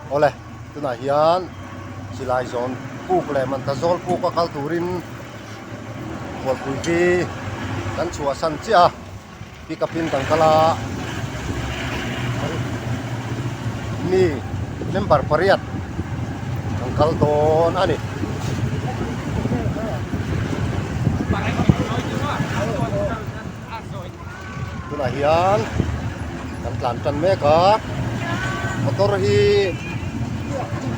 Awle, tunah hian silai zawn puk leh manta zawl puk a kal turin Bualpui hi kan chhuahsan chiah a, pick up in kan kal a, mi member pariat kan kal dawn a ni. Tunah hian kan tlan tan mek a, motor hi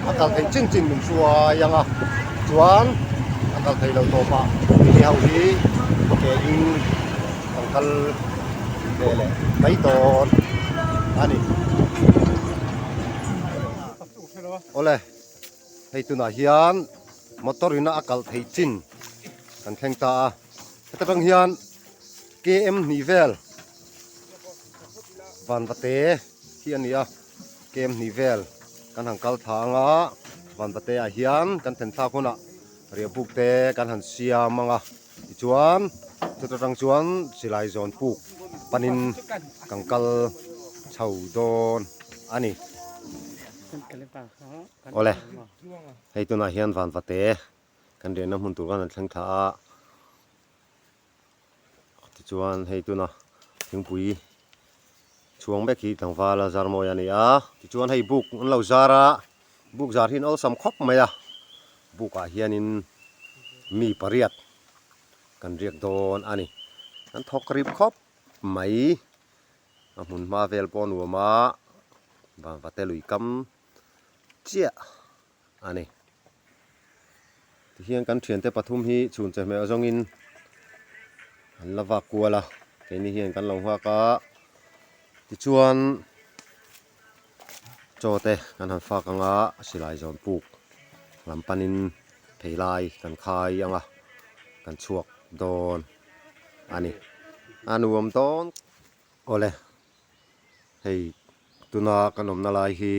a kal theih chin chin min hruai ang a, chuan a kal thei lo tawp ah mini ho hi ke in kan kal ve leh mai dawn a ni. Awle hei tunah hian motor in a kal theih chin kan thleng ta a, heta tang hian. KM hnih vel Vanvate hi a ni a, KM hnih vel kan han kal thla ang a, Vanvate ah hian kan then thlak hunah riahbuk te kan han siam ang a, tichuan chuta tang chuan silai zawn puk panin kan kal chho dawn a ni. Awle, hei tunah hian Vanvate kan riahna hmun tur khan an thleng thla a. Tichuan hei tuna thingpui chhuang vek hi tlangval a zar mawi a ni a, tichuan hei buk an lo zar a, buk zar hi an awlsam khawp mai a, bukah hianin mi pariat kan riak dawn a ni, an thawk rip khawp mai, a hmun hma vel pawh a nuam a, vangvate lui kam chiah. a ni. Tihian kan thiante pathum hi chhun che hmel zawngin an la vak kual a, keini hian kan lo nghak a, tichuan chaw te kan han fak ang a, silai zawn puk lam panin phei lai kan khai ang a, kan chhuak dawn a ni. A nuam dawn awle hei tuna kan awmna lai hi.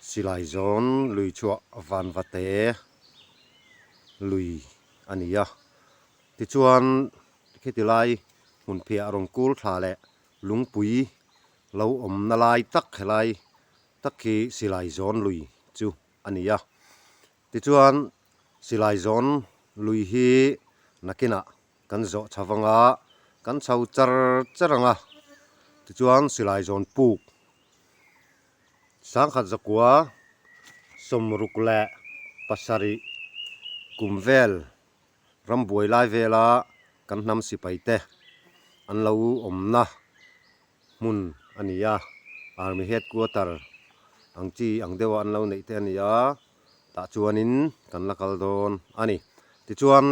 Silai zawn lui chhuah vanvate lui a ni a, tichuan khiti lai hmun phiah rawn kul thla leh lungpui lo awmna lai tak helai tak khi silai zawn lui chu a ni a, tichuan silai zawn lui hi nakinah kan zawh chho vang a, kan chho char char ang a, tichuan silai zawn puk Sangkhat zakua sawmruk leh pasarih kum vel rambuai lai vela kan hnam sipai te an lo awmna hmun a ni a, Army Headquarter ang chi ang deuha an lo neih te a ni a, tah chuanin kan la kal dawn a ni. Tichuan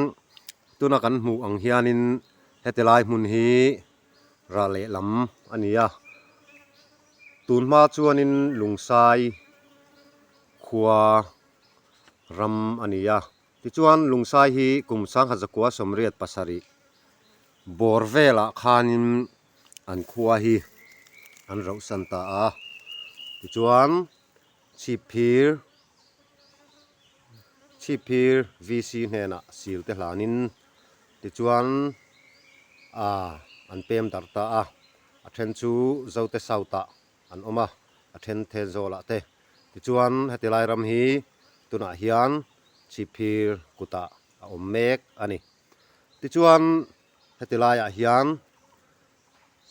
tuna kan hmuh ang hianin heti lai hmun hi rah lehlam a ni a. Tun hma chuanin Lungsai khua ram a ni a, tichuan Lungsai hi kum sangkhat zakua sawmriat pasarih bawr velah khanin an khua hi an rauhsan ta a, tichuan Chhipphir Chhipphir VC hnenah sil te hlanin tichuan aa an pem darh ta a. A then chu Zote South ah an awm a, a then Thenzawl ah te. Tichuan heti lai ram hi tunah hian Chhipphir kutah a awm mek a ni. Tichuan heti laiah hian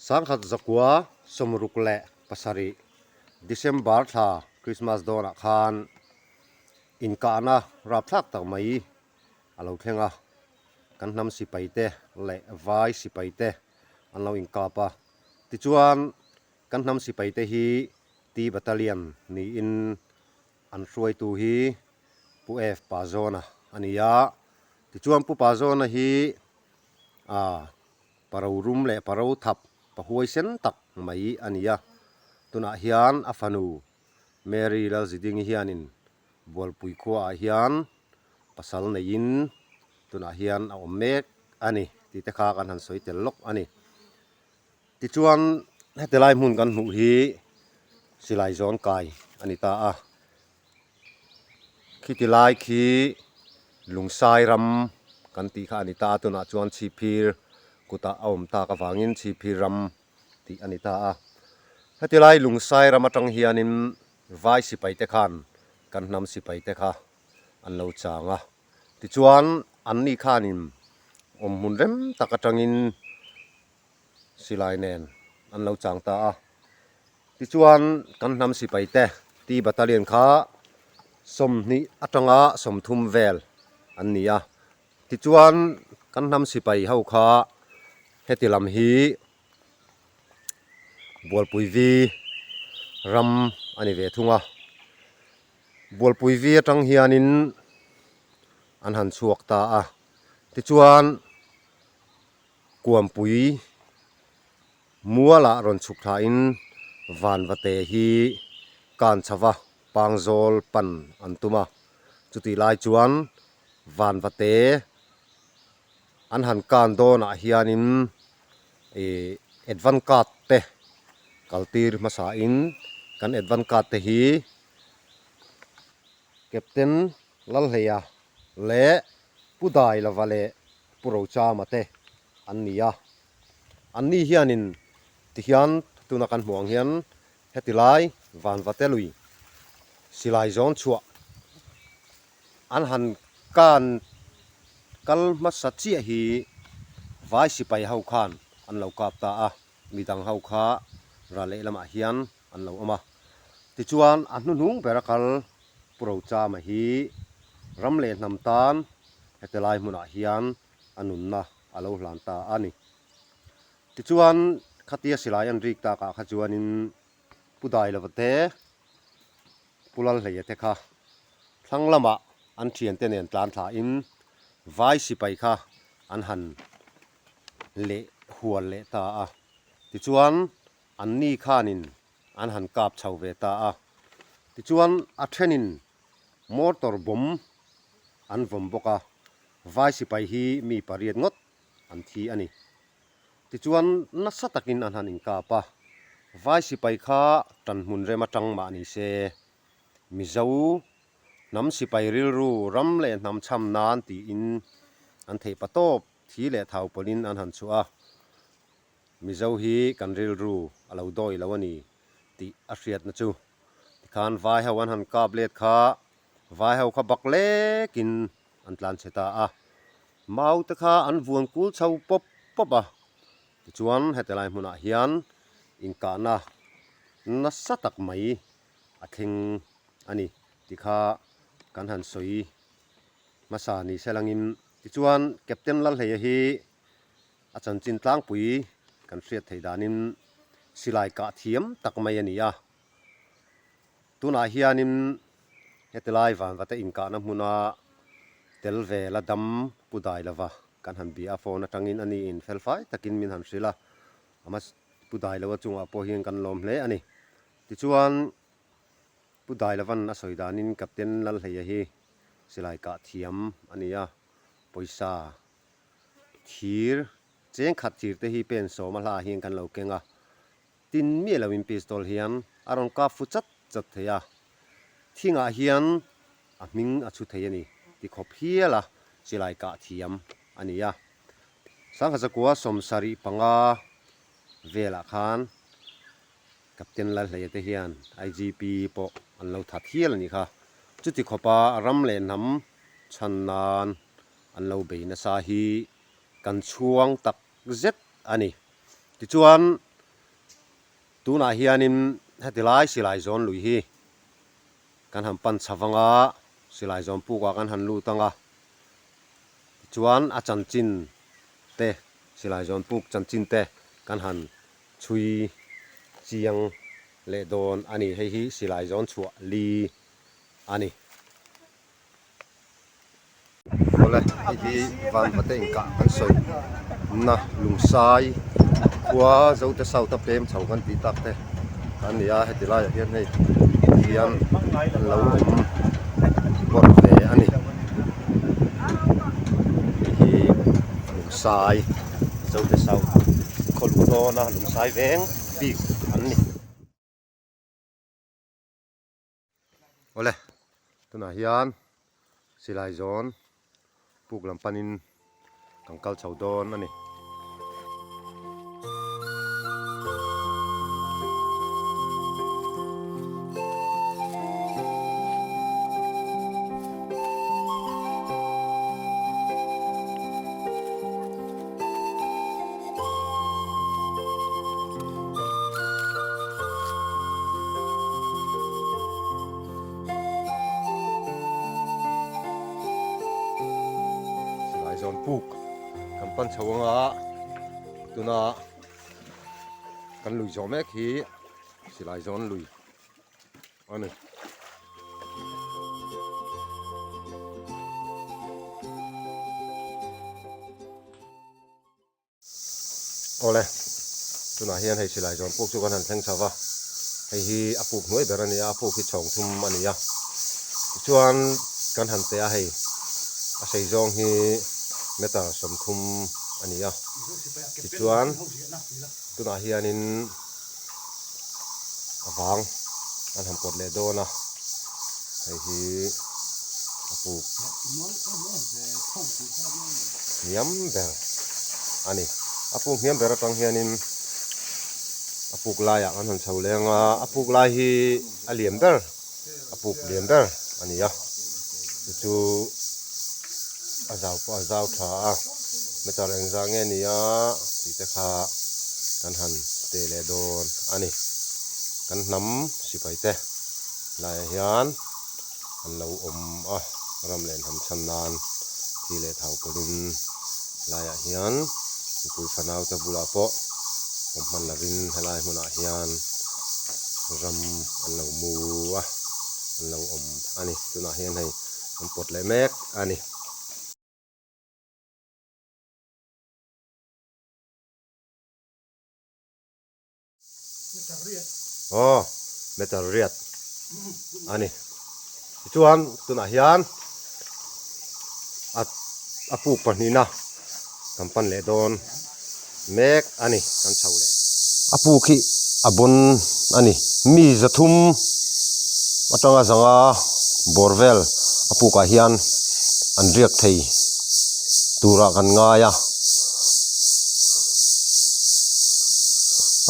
Sangkhat zakua sawmruk leh pasarih December thla Christmas dawnah khan inkahna rapthlak tak mai a lo thleng a, kan hnam sipai te leh vai sipai te an lo inkap a, tichuan kan hnam sipai te hi T Battalion niin an hruaitu hi Pu F Pazawna a ni a, tichuan Pu Pazawna hi ah paro rum leh paro thap pa huaisen tak mai a ni a, tunah hian a fanu Mary Lalzidingi hianin Bualpui khuaah hian pasal neiin tunah hian a awm mek a ni tih te kha kan han sawi tel lawk a ni. Tichuan heti lai hmun kan hmuh hi silai zawn kai a ni ta a, khiti lai khi Lungsai ram kan tih kha a ni ta a, tunah chuan Chhipphir kutah a awm tak avangin Chhipphir ram tih a ni ta a. Heti lai Lungsai ram atang hianin. Vai sipai te khan kan hnam sipai te kha an lo chang a. Tichuan anni khanin awmhmun rem tak atangin silai nen an lo chang ta a. Tichuan kan hnam sipai te T Battalion kha 20 atanga 30 vel an ni a. Tichuan kan hnam sipai ho kha heti lam hi Bualpui vi ram a ni ve thung a. Bualpui vi atang hianin an han chhuak ta a. Tichuan Kuampui mualah rawn chhuk thlain Vanvate hi kan chho va, Pangzawl pan an tum a. Chutih lai chuan Vanvate an han kan dawnah hianin ih advance card te kaltir hmasain kan advance card te hi Captain Lalhleia leh Pu Dailova leh Pu Rochama te an ni a. Anni hianin tihian tuna kan hmuh ang hian heti lai Vanvate lui silai zawn chhuah an han kan kal hmasa chiah hi vai sipai ho khan an lo kap ta a, midang ho kha ral lehlamah hian an lo awm a. Tichuan a hnuhnung ber a kal Pu Rochama hi ram leh hnam tan heti lai hmunah hian a nunna a lo hlan ta a ni. Tichuan khatia silai an rik takah kha chuanin Pu Dailova te, Pu Lalhleia te kha thlang lamah an thiante nen tlan thlain vai sipai kha an han leh hual leh ta a. Tichuan Anni khanin an han kap chho ve ta a, tichuan a thenin mortar bomb an vawm bawk a, vai sipai hi mi pariat ngawt an thi a ni. Tichuan nasa takin an han inkap a, vai sipai kha tanhmun rem atang mah ni se, Mizo hnam sipai rilru ram leh hnam chham nan tiin an theih patawp thi leh thau pawlhin an han chhuah a, Mizo hi kan rilru a lo dawi lo a ni tih a hriatna chu tikhan vai ho an han kap let kha vai ho kha bak lekin an tlan chhe ta a, mau te kha an vuan kul chho pawp pawp a, tichuan heti lai hmunah hian inkahna nasa tak mai a thleng a ni tih kha kan han sawi hmasa ni selangin tichuan Captain Lalhleia hi A chanchin tlangpui kan hriat theih danin silai kah thiam tak mai a ni a. Tunah hianin heti lai vanvate inkahna hmuna tel ve la dam pu dai lova kan han bia a, phone atangin a niin felfai takin min han hrilh a, ama pu dai lova chungah pawh hian kan lawm hle a ni. Tichuan Pu Dailovan a sawi danin Captain Lalhleia hi silai kah thiam a ni a, pawisa Thir, cheng khat thir te hi pen sawm a hla ah hian kan lo keng a, tin miah lo in pistol hian a rawn kap fu chat chat thei a, thing ah hian a hming a chhu thei a ni ti khawp hial a chilai kah thiam a ni a. Sangha 175 velah khan Captain Lalhleia te hian IGP pawh an lo that hial a ni kha. Chuti khawpa ram leh hnam chhan nan an lo bei nasa hi kan chhuang tak zet a ni. Tichuan tunah hianin heti lai silai zawn lui hi kan han pan chho vang a, silai zawn pukah kan han lut ang a, tichuan a chanchin te silai zawn puk chanchin te kan han chhui chiang leh dawn a ni. Hei hi silai zawn chhuah li a ni. Awle, hei hi Vanvate inkah kan sawi na Lungsai khua Zote South a pem chho kan tih tak te an ni a, heti laiah hian hei hian an lo awm bawrh ve a ni. Hei hi Lungsai Zote South khaw luh dawna Lungsai veng bik an ni. Awle, tunah hian silai zawn puk lam panin kan kal chho dawn a ni. puk kan pan chho anga tuna kan lui zawh mek hi silai zawn lui a ni. Awle, tunah hian hei silai zawn puk chu kan han thleng chho va, hei hi a puk hnuai ber a ni a, a puk hi chhawng thum a ni a, tichuan kan han teh a hei a sei zawng hi meter 30 a ni a, tichuan tunah hianin a vang an han pawt leh dawn a, hei hi a puk hniam ber a ni. A puk hniam ber atang hianin a puk laiah kan han chho leng a, a puk lai hi a lian ber a puk lian ber a ni a, chu chu a zau pawh a zau tha a, meter engzah nge ni a tih te kha kan han teh leh dawn a ni. Kan hnam sipai te laiah hian an lo awm a, ram leh hnam chhan nan thi leh thau pawlhin laiah hian mipui fanau te bulah pawh awm hman lovin helai hmunah hian ram an lo mu a, an lo awm a ni. Tunah hian hei an pawt leh mek a ni. Aw meter riat a ni tichuan tunah hian a a puk pahnihna kan pan leh dawn mek a ni kan chho leh a puk hi a bawn a ni mi zathum atanga zanga bawr vel a pukah hian an riak thei turah kan ngai a.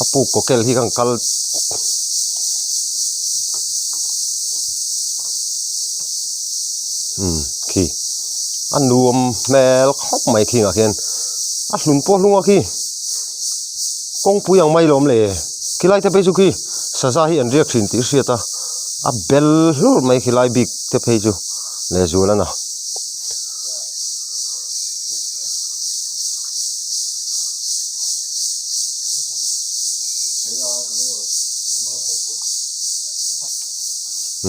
A puk kawkel hi kan kal umm khi a nuam hmel khawp mai khi ngah khian a hlun pawh hlung a khi kawngpui ang mai lawm le khilai te phei chu khi saza hi an riak thin tih hriat a a bel hlur mai khilai bik te phei chu lehzual a na.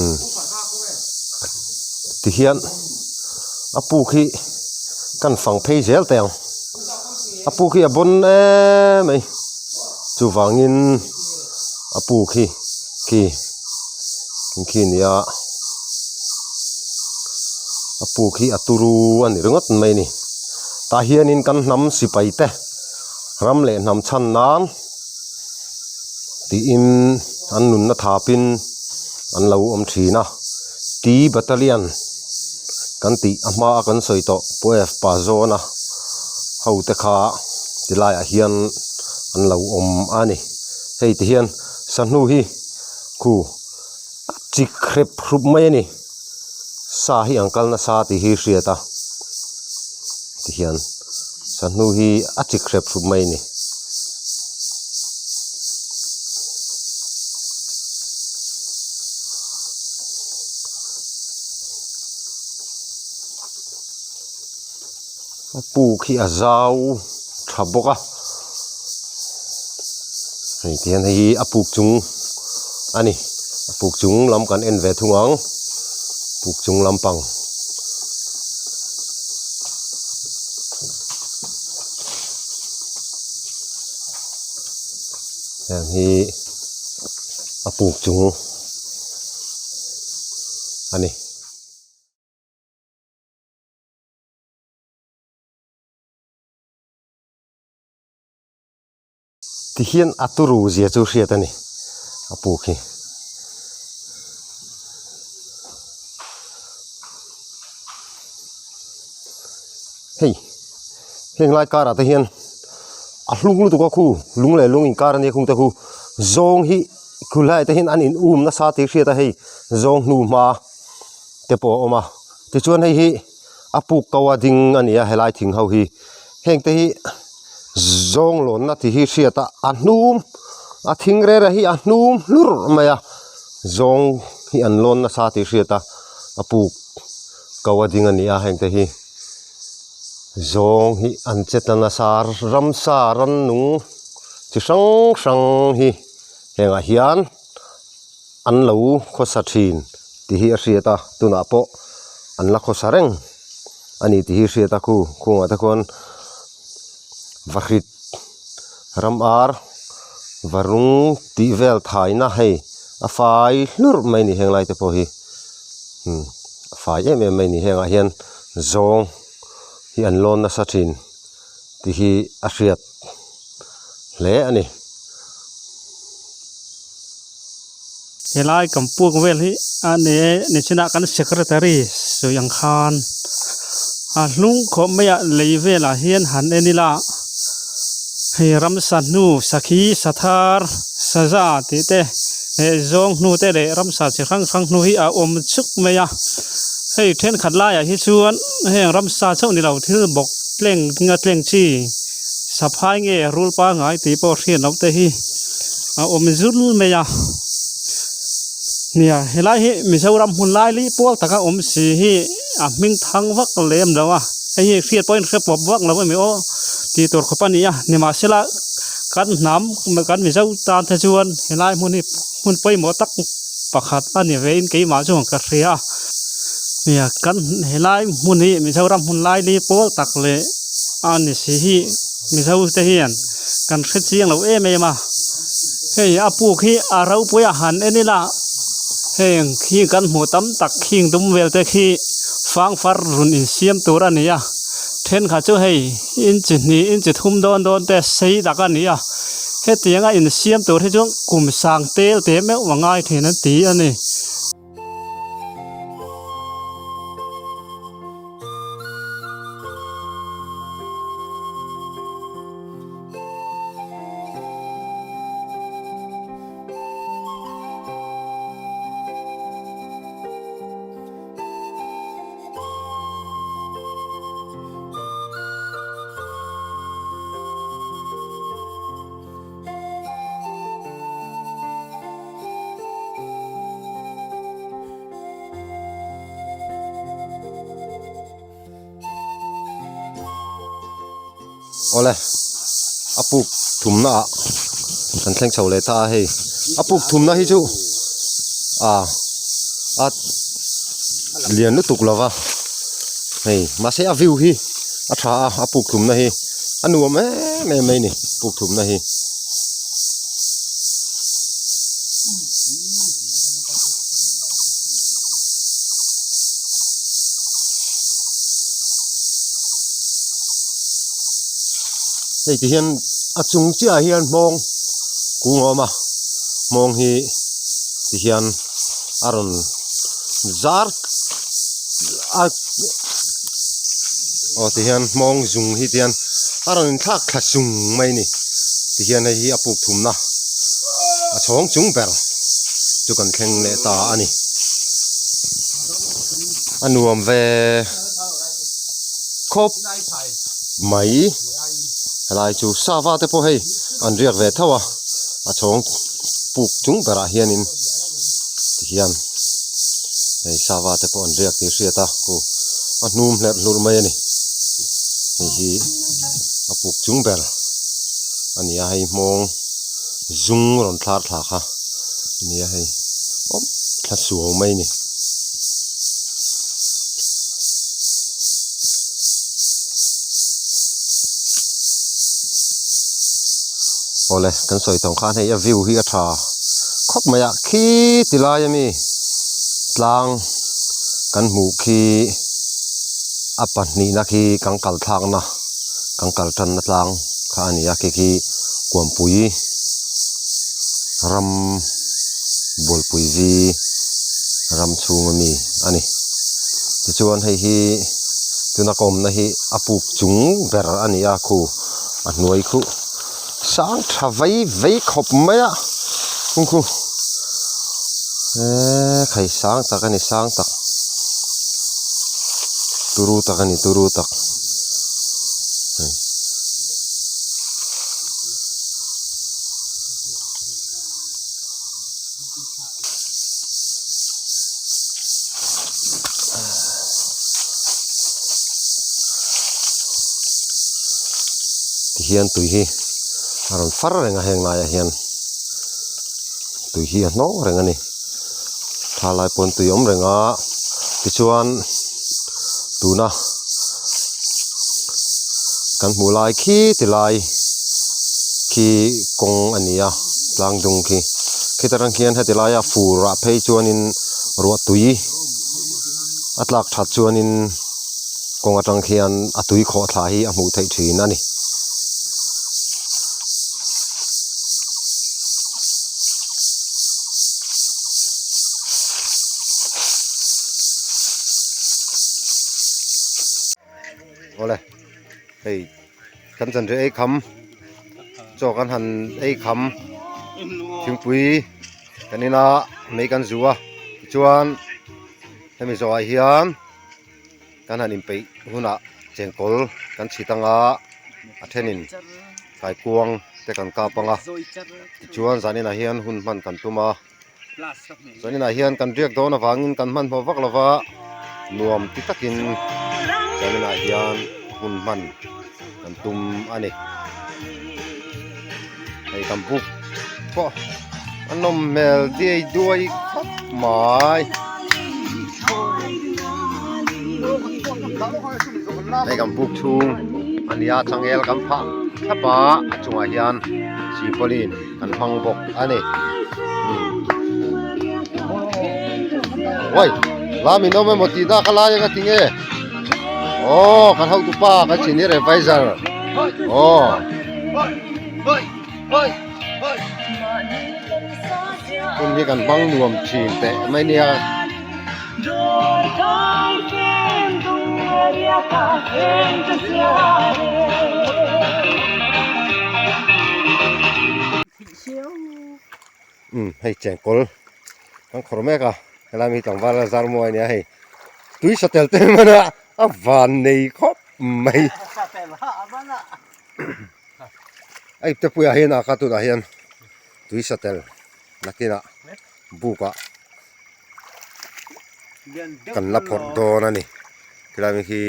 Umm tihian a puk hi kan fang phei zel teh ang a puk hi a bawn em mai chuvangin a puk hi khi khi a ni a. A puk hi a turu a ni ringawt mai a ni tah hianin kan hnam sipai te ram leh hnam chhan nan tiin an nunna thapin an lo awm thin a T Battalion kan tih a hma a kan sawi tawh Pu F pa zawna ho te kha ti laiah hian an lo awm a ni hei ti hian sahnu hi khu a chik hrep hrup mai a ni sa hi an kal nasa tih hi hriat a tihian sahnu hi a chik hrep hrup mai a ni. A puk hi a zau tha bawk a hei ti hian hei hi a puk chung a ni a puk chung lam kan en ve thung ang puk chung lampang. Heng hi a puk chung a ni. Tihian a turu zia chu hriat a ni a puk hi. Hei heng lai karah te hian a hlung lutuk a khu lung leh lung inkar a nia khung te khu zawng hi khu lai te hian an in um nasa tih hriat a hei zawng hnu hma. te pawh a awm a tichuan hei hi a puk ko a ding a ni a helai thing ho hi heng te hi zawng lawnna tih hi hriat a a hnum a thing rera hi a hnum hlur mai a zawng hi an lawn nasa tih hriat a a puk ko a ding a ni a heng te hi. Zawng hi an che ta nasa a, ramsa rannung chi hrang hrang hi hengah hian an lo khawsa thin tih hi a hriat a, tunah pawh an la khawsa reng a ni tih hi a hriat a khu khungah te khuan vahrit ram ar varung tih vel thaina hei a fai hlurh mai a ni heng lai te pawh hi umm a fai em em mai a ni hengah hian zawng hi an lawn nasa thin tih hi a hriat hle a ni. Helai kan puk vel hi a ni nichinah kan secretary sawi ang khan a hlung khawp mai a lei velah hian han en ila hei ramsa hnu sakhi sathar saza tih te eh zawng hnu te leh ramsa chi hrang hrang hnu hi a awm chuk mai a hei thenkhat laiah hi chuan heng ramsa chauh ni lo thil bawk tleng a tleng chi saphai nge rul pangngai tih pawh hriat loh te hi a awm zul mai a nia helai hi Mizoram hmun lai lih pawl taka awm si hi a hming thang vak lem lo a hei hi hriat pawhin hre pawp vak lo a ni aw tih tur khawp a ni a nimahsela kan hnam kan Mizo tan te chuan helai hmun hi hmun pawimawh tak pakhat a ni ve in keimah chuan ka hria a nia kan helai hmun hi Mizoram hmun lai lih pawl tak leh a ni si hi Mizo te hian kan hre chiang lo em em a hei a puk hi a ropui a han en ila heng khi kan hmuh tam tak khing dum vel te khi fangfar run insiam tur a ni a thenkhat chu hei inchi hnih inchi thum dawn dawn te sei tak a ni a hetianga insiam tur hi chuan kum sang tel te meuh a ngai thin an ti a ni. Awle a puk thumna ah kan thleng chho leh ta a hei a puk thumna hi chu ah a lian lutuk lo va hei mahse a view hi a tha a a puk thumna hi a nuam em em mai a ni puk thumna hi. Hei ti hian a chung chiahah hian hmawng kung a awm a hmawng hi ti hian a rawn zar a aw ti hian hmawng zung hi ti hian a rawn inthlak thla sung mai a ni ti hian hei hi a puk thumna a chhawng chung ber chu kan thleng leh ta a ni a nuam ve khawp mai helai chu sava te pawh hei an riak ve tho a a chhawng puk chung berah hianin tihian hei sava te pawh an riak tih hriat a khu a hnum hlerh hlurh mai a ni hei hi a puk chung ber a ni a hei hmawng zung rawn thlar thla kha a ni a hei awp thla suau mai a ni. Awle kan sawi tawng khan hei a view hi a tha khawp mai a khi ti lai ami tlang kan hmuh khi a pahnihna khi kan kal thlakna kan kal tanna tlang kha a ni a khi khi kuampui ram bualpui vi ram chhung ami a ni tichuan hei hi tuna ka awmna hi a puk chung ber a ni a khu a hnuai khu sang tha vei vei khawp mai a kung khu eee khai sang tak a ni sang tak turu tak a ni turu tak. Tihian tui hi a rawn far reng a heng laiah hian tui hi a hnawng reng a ni tha lai pawn tui a awm reng a tichuan tuna kan hmuh lai khi ti lai khi kawng a ni a tlang dung khi khita tang khian heti laia fur ah phei chuanin ruah tui a tlak that chuanin. Kawng atang khian a tui khawh thla hi a hmuh theih thin a ni. Awle hei kan zanriah ei kham chaw kan han ei kham thingpui kan in a mei kan zu a tichuan hemi zawhah hian. Kan han inpeih hunah chengkawl kan chhit anga a thenin kaikuang te kan kap anga tichuan zaninah hian hun hman kan tum a zaninah hian kan riak dawn avangin kan hmanhmawh vak lova nuam ti takin zaninah hian hun hman kan tum a ni hei kan buk pawh a nawm hmel diai duai khawp mai hei kan buk chhung a nia changel kan phah thlap a a chungah hian silpauline kan hmang bawk a ni uai lam in awm emaw tih dak a lai anga tinge aw kan hotupa kan senior advisor aw. Hun hi kan hmang nuam thin teh mai nia. Umm hei chengkawl kan khawr mek a helai mi tlangval a zar mawi a nia hei tui satel te hman a a van nei khawp mai. A ipte puiah hian a ka tunah hian tui satel nakinah bukah kan la phawrh dawn a ni helai mi hi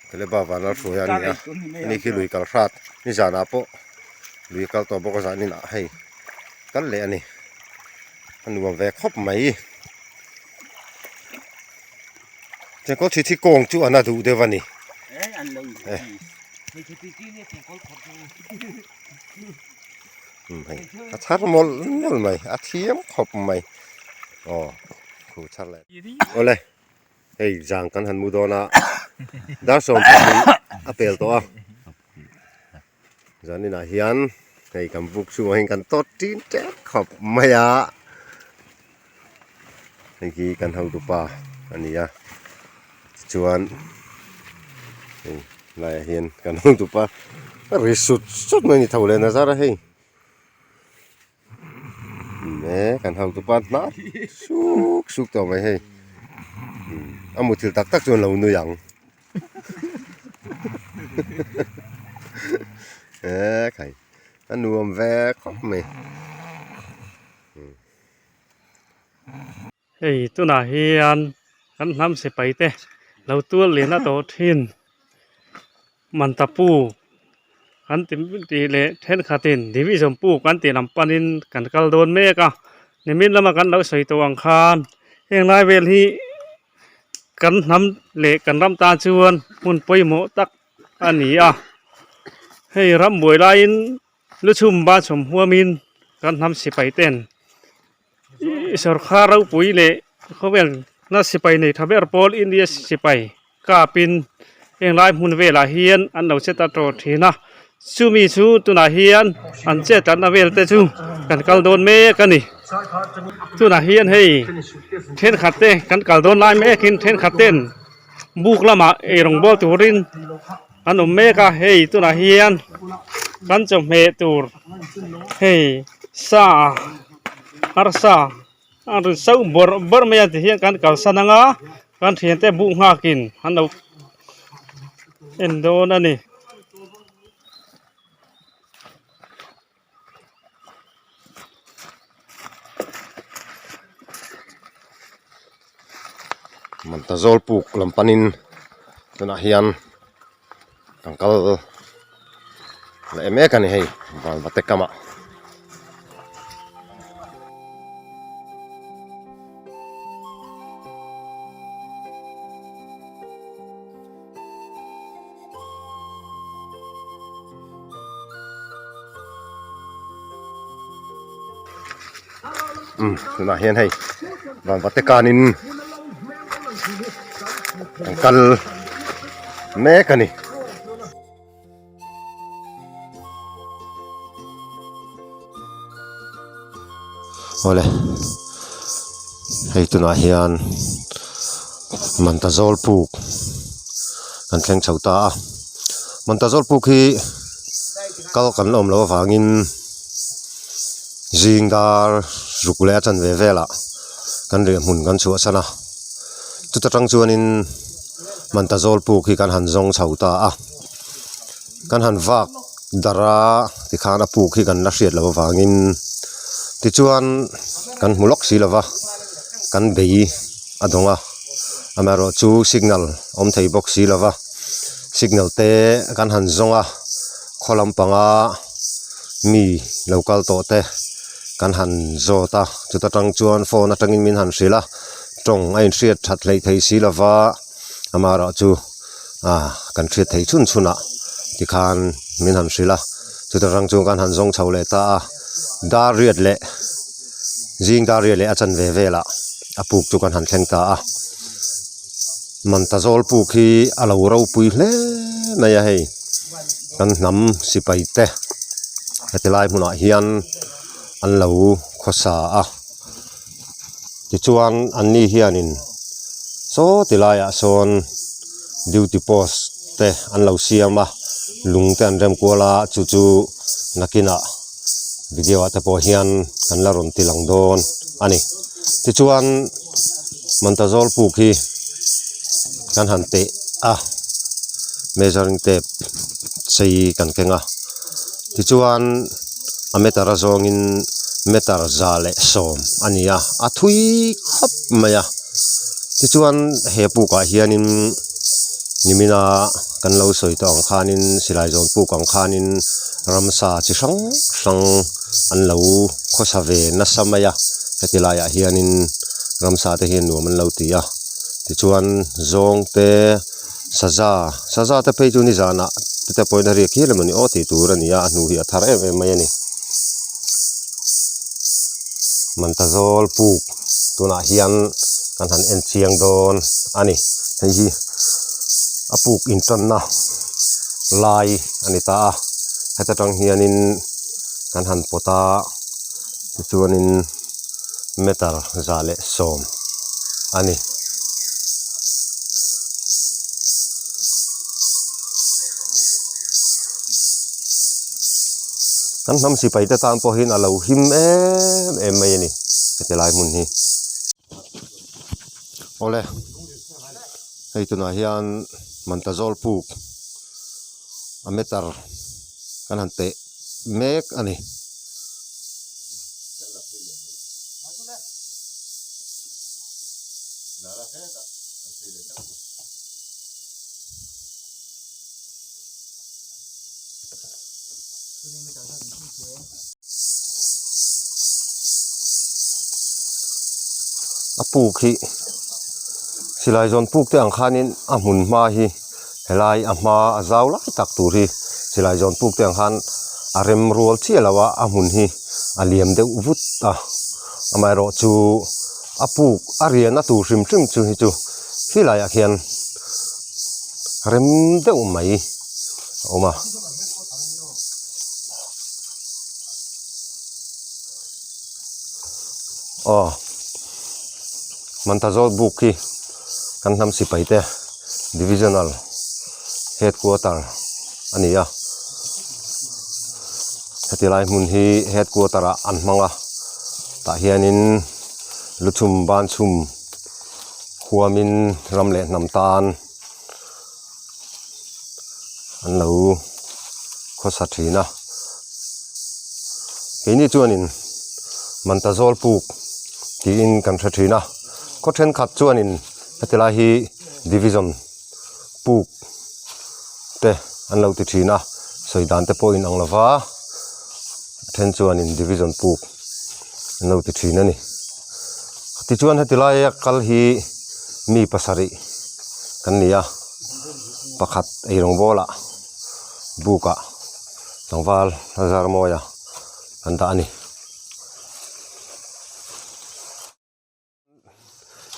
Caleb-a Vanlalhruaia a ni a ani khi lui kal hrat nizanah pawh lui kal tawh bawk a zaninah hei kal leh a ni a nuam ve khawp mai. Chengkawl chhi thi kawng chu an a duh deuh a ni. Hei a chhar mawlh mawlh mai a thiam khawp mai aw khu chhar leh awle hei zang kan han mu dawn a dar 12 a pel tawh a zaninah hian hei kan buk chhungah hian kan tawt tin tep khawp mai a hei hi kan hotupa a ni a tichuan hei laiah hian kan hotupa a ri sut sut mai a ni tho leh nazar a hei e kan hotupa hnar suk suk tawh mai hei a muthilh tak tak chuan lo nui ang. E khai a nuam ve khawp mai. Hei tunah hian kan hnam sipai te lo tual lian a tawh thin Mantapu kan ti tih leh thenkhatin division puk an tih lam panin kan kal dawn mek a nimin lama kan lo sawi tawh ang khan heng lai vel hi. Kan hnam leh kan ram tan chuan hmun pawimawh tak a ni a, hei ram buai laiin lu chhum ban chhawm huamin kan hnam sipai ten sawrkar ropui leh khawvel na sipai nei tha ber pawl India sipai kapin heng lai hmun velah hian an lo che ta tawh thin a, chumi chu tunah hian an chet tlatna vel te chu kan kal dawn mek a ni tunah hian hei thenkhat te kan kal dawn lai mekin thenkhat ten buk lamah eirawng bawl turin an awm mek a hei tunah hian kan chawhmeh tur hei sa arsa a rawn so bawrh bawrh mai a tihian kan kalsan anga kan thiante buh nghakin an lo en dawn a ni. Manta zawl puk lam panin. Tunah hian kan kal leh mek a ni hei vanvate kamah. Umm tunah hian hei vanvate kanin an kal mek a ni. Awle hei tunah hian Mantazawl puk kan thleng chho ta a Mantazawl puk hi kal kan la awm loh avangin zing dar ruk leh a chanve velah kan riahhmun kan chhuahsan a chuta tang chuanin Mantazawl puk hi kan han zawng chho ta a. Kan han vak darh a tikhan a puk hi kan la hriat loh avangin tichuan kan hmu lawk si lova kan bei a dawng a amaherawh chu signal awm thei bawk si lova signal te kan han zawng a khaw lampanga mi lo kal tawh te kan han zawt a chuta tang chuan phone atangin min han hrilh a tawng a inhriat that hleih thei si lova. Amaherawhchu ah kan hriat theih chhun chhun ah tikhan min han hrilh a chuta tang chuan kan han zawng chho leh ta a dar riat leh zing dar riat leh a chanve velah a puk chu kan han thleng ta a Mantazawl puk hi a lo ropui hle mai a hei kan hnam sipai te heti lai hmunah hian an lo khawsa a. Tichuan anni hianin saw ti laiah sawn duty post te an lo siam a lung te an rem kual a chu chu nakinah video ah te pawh hian kan la rawn ti lang dawn a ni tichuan Mantazawl puk hi kan han teh a measuring tape sei kan keng a tichuan a meter a zawngin meter 110 a ni a a thui khawp mai a tichuan he pukah hianin nimina kan lo sawi tawh ang khanin silai zawn puk ang khanin ramsa chi hrang hrang an lo khawsa ve nasa mai a heti laiah hianin ramsa te hian nuam an lo ti a tichuan zawng te saza saza te phei chu nizanah te pawhin a riak hial emaw ni aw tih tur a ni a a hnu hi a thar em em mai a ni Mantazawl puk tunah hian kan han en chiang dawn a ni hei hi a puk intanna lai a ni ta a heta tang hianin kan han pawt a tichuanin meter 110 a ni. Kan hnam sipai te tan pawhin a lo him em em mai a ni heti lai hmun hi. Awle hei tunah hian Mantazawl puk a meter kan han teh mek a ni. A puk hi silai zawn puk te ang khanin a hmun hma hi helai a hma a zau lai tak tur hi silai zawn puk te ang khan a rem rual chiah lo a a hmun hi a liam deuh vut a amaherawh chu a puk a riahna tur hrim hrim chu hi chu helaiah khian rem deuh mai a awm a. Aw Mantazawl buk hi kan hnam sipai te divisional headquarter a ni a heti lai hmun hi headquarter ah an hmang a tah hianin lu chhum ban chhum huamin ram leh hnam tan an lo khawsa thin a keini chuanin Mantazawl puk tiin kan hre thin a khaw thenkhat chuanin heti lai hi division. puk te an lo ti thin a sawi dan te pawh in ang lo va a then chuanin division puk an lo ti thin a ni tichuan heti laia kal hi mi pasarih kan ni a pakhat eirawng bawlah bukah tlangval a zar mawi a an dah a ni.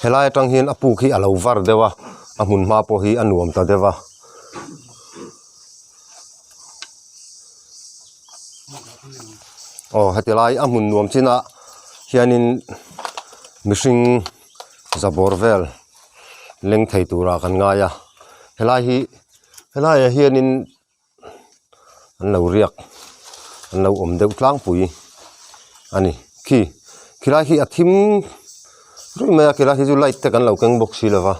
Helai atang hian a puk hi a lo var deuh a a hmun hma pawh hi a nuam ta deuh a. Aw heti lai a hmun nuam chinah hianin mihring zabawr vel leng thei turah kan ngai a helai hi helaiah hianin an lo riak an lo awm deuh tlangpui a ni khi khilai khi a thim ruih mai a khilai khi chu light te kan lo keng bawk si lova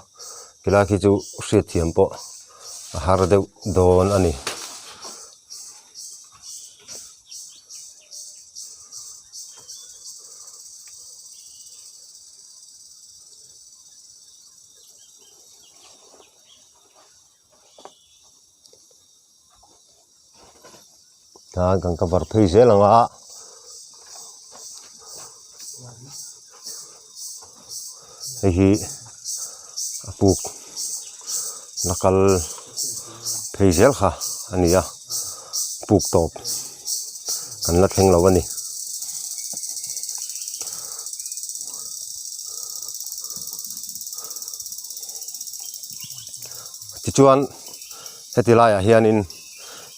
khilai khi chu hriatthiam pawh a har deuh dawn a ni. Tan kan cover phei zel ang a hei hi a puk la kal phei zel kha a ni a puk tawp kan la thleng lo a ni. Tichuan heti laiah hianin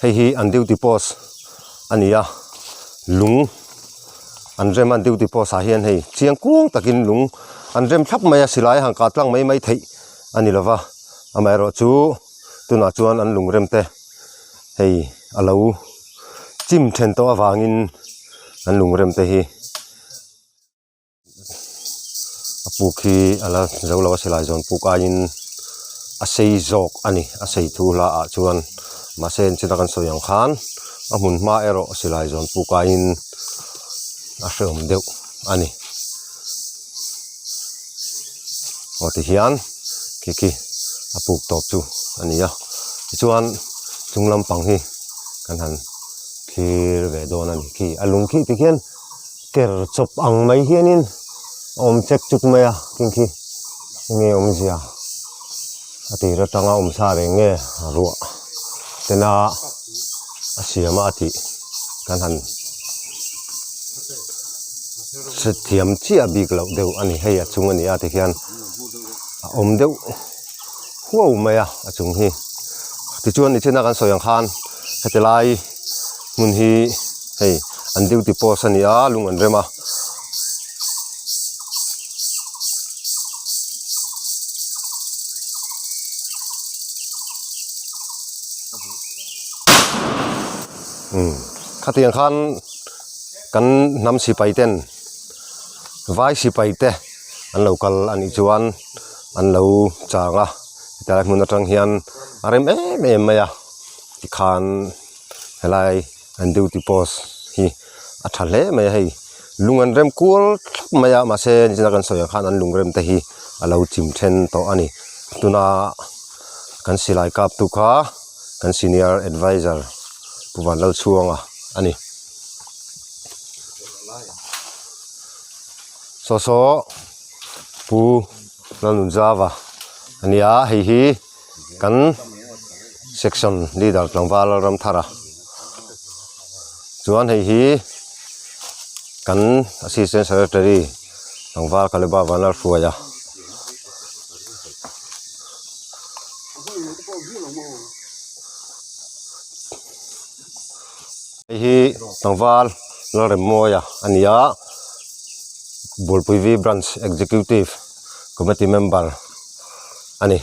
hei hi an duty post a ni a lung an rem a an duty post ah hian hei chiang kuang takin lung an rem thlap mai a silai a han kah tlang mai mai theih a ni lova amaherawhchu tunah chuan an lung rem te hei a lo chim then tawh avangin an lung rem te hi. A puk hi a la zo lo a silai zawn puk aiin a sei zawk a ni a sei thu hla ah chuan mahse en china kan sawi ang khan a hmun hma erawh silai zawn puk aiin a hrehawm deuh a ni aw tihian khi khi a puk tawp chu a ni a tichuan chung lampang hi kan han thlir ve dawn a ni khi a lung khi tikhian. Ker chawp ang mai hianin a awm chek chuk mai a king khi enge awmzia a tir atanga awm sa reng nge ruah tena a siam a tih kan han hrethiam chiah bik loh deuh a ni hei a chung a ni a tikhian a awm deuh huau mai a a chung hi tichuan nichina kan sawi ang khan heti lai hmun hi hei an duty post a ni a lung an rem a. Umm khatiang khan kan hnam sipai ten vai sipai te an lo kal a nih chuan an lo chang a hetilai hmun atang hian a rem em em mai a tikhan helai an duty post hi a tha hle mai a hei lung an rem kual thlap mai a mahse nichina kan sawi ang khan an lung rem te hi a lo chim then tawh a ni tuna kan silai kap tu kha kan senior adviser Pu Vanlalchhuanga a ni. Saw saw Pu Lalnunzava a ni a hei hi kan section leader tlangval Lalramthara chuan hei hi kan assistant secretary tlangval Kaleba Vanlalhruaia. Hei hi tlangval Lalremmawia a ni a Bualpui V Branch Executive Committee member a ni.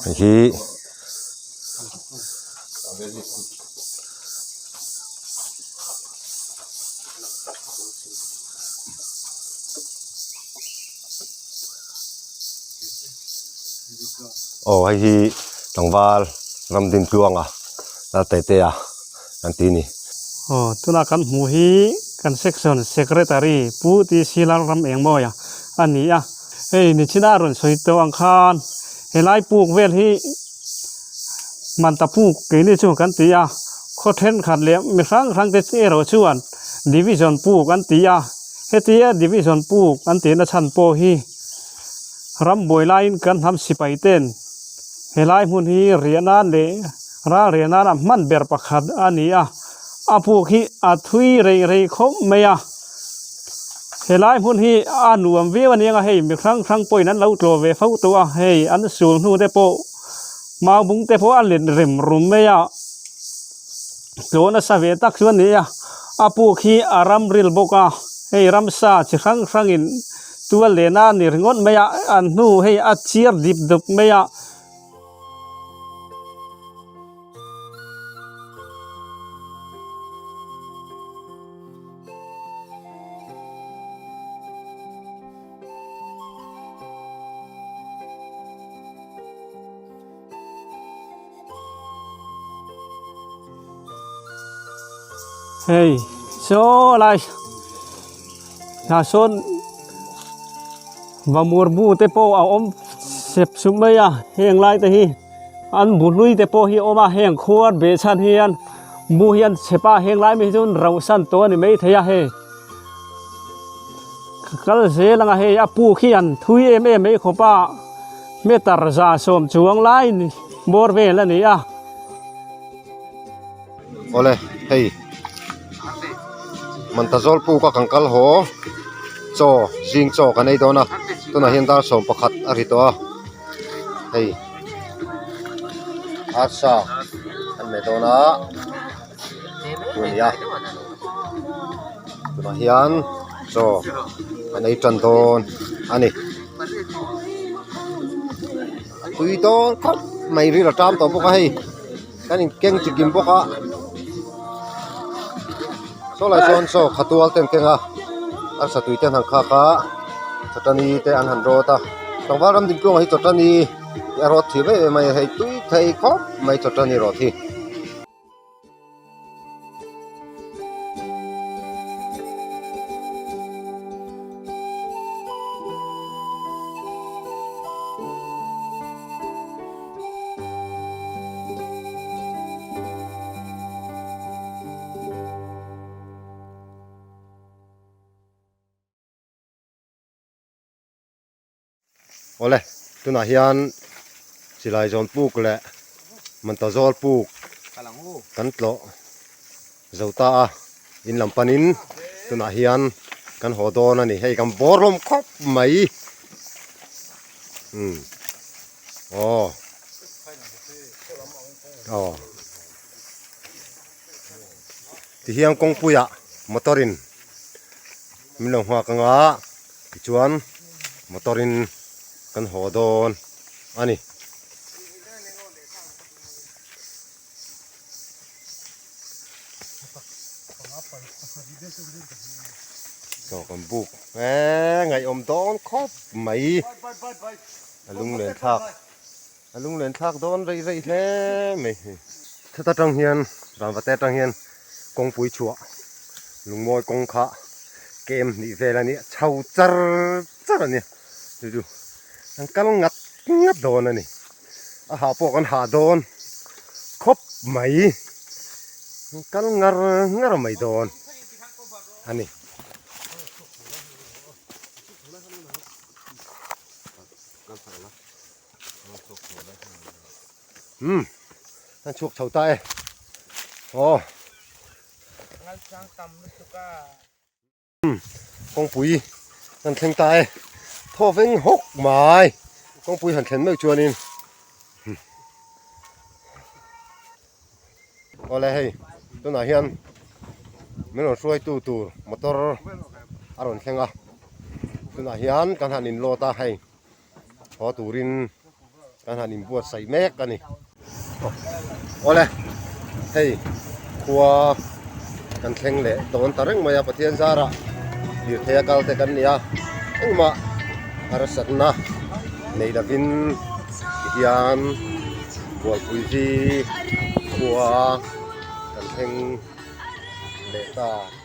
Hei hi Aw hei hi tlangval Ramdin Tluanga Laltaitea an ti a ni. Aw tuna kan hmuh hi kan section secretary Pu TC Lalram Engmawia a ni a. Hei nichina a rawn sawi tawh ang khan helai puk vel hi Manta puk keini chu kan ti a, khaw thenkhat leh mi hrang hrang te erawh chuan division puk an ti a, hetia division puk an tihna chhan pawh hi rambuai laiin kan hnam sipai ten helai hmun hi riah nan leh ral riah nana hman ber pakhat a ni a, a puk hi a thui rei rei khawp mai a. Helai hmun hi a nuam viau a nia hei mi hrang hrang pawhin an lo tlawh ve fo tawh a hei an sul hnu te pawh mau bung te pawh a let rem rum mai a tlawh nasa ve tak chu a ni a a puk hi a ram ril bawk a hei ramsa chi hrang hrangin tual lehna a ni ringawt mai a an hnu hei a chiar dip dup mai a. Hei saw lai tah sawn vamur bu te pawh a awm sep sup mai a heng lai te hi. An bu hlui te pawh hi a awm a, heng khuar beh chhan hian bu hi an chhep a, heng lai mai hi chuan rauh san tawh a ni maithei a hei. Ka kal zel ang a hei a puk hi an thui em em mai khawp a, meter 70 chuang lai bawr vel a ni a. Awle hei Mantazawl puk a kan kal haw chaw zing chaw kan ei dawn a tunah hian dar 11 a ri tawh a hei arsa an meh dawn a thu a ni a tunah hian chaw an ei tan dawn a ni a tui dawn khawp mai ril a tam tawh bawk a hei. Kan in keng chi kim bawk a saw lai sawn saw khatual te an keng a arsa tui te an han khak a chawtani te an han rawt a tlangval ram dingtluangah hi chawtani a rawt thei em em mai a hei tui thei khawp mai chawtani rawt hi. Awle tunah hian silai zawn puk leh manta zawl puk kan tlawh zo ta a in lam panin tunah hian kan haw dawn a ni hei kan bawr hlawm khawp mai umm aw aw tihian kawngpuiah motor in min lo nghak anga tichuan motor in kan haw dawn a ni. Chaw kan buk e ngaihawm dawn khawp mai a lunglen thlak a lunglen thlak dawn rei rei hle mai heta tang hian vanvate atang hian kawngpui chhuah lungmawi kawng kha kem hnih vel a nia chho char char a nia chu chu an kal ngat ngat dawn a ni. A hah pawh kan hah dawn khawp mai kal ngar ngar mai dawn a ni. Umm an chhuak chho ta e aw. Kawngpui kan thleng ta e thaw veng hawk mai kawngpui han thlen meuh chuanin awle hei tunah hian min rawn hruaitu tur motor a rawn thleng a tunah hian kan han in load a hei haw turin kan han inbuatsaih mek a ni awle hei khua kan thleng leh dawn ta reng mai a Pathian zarah lirthei a kal te kan ni a engmah harsatna nei lovin tihian bualpui hi khua kan thleng. leh ta.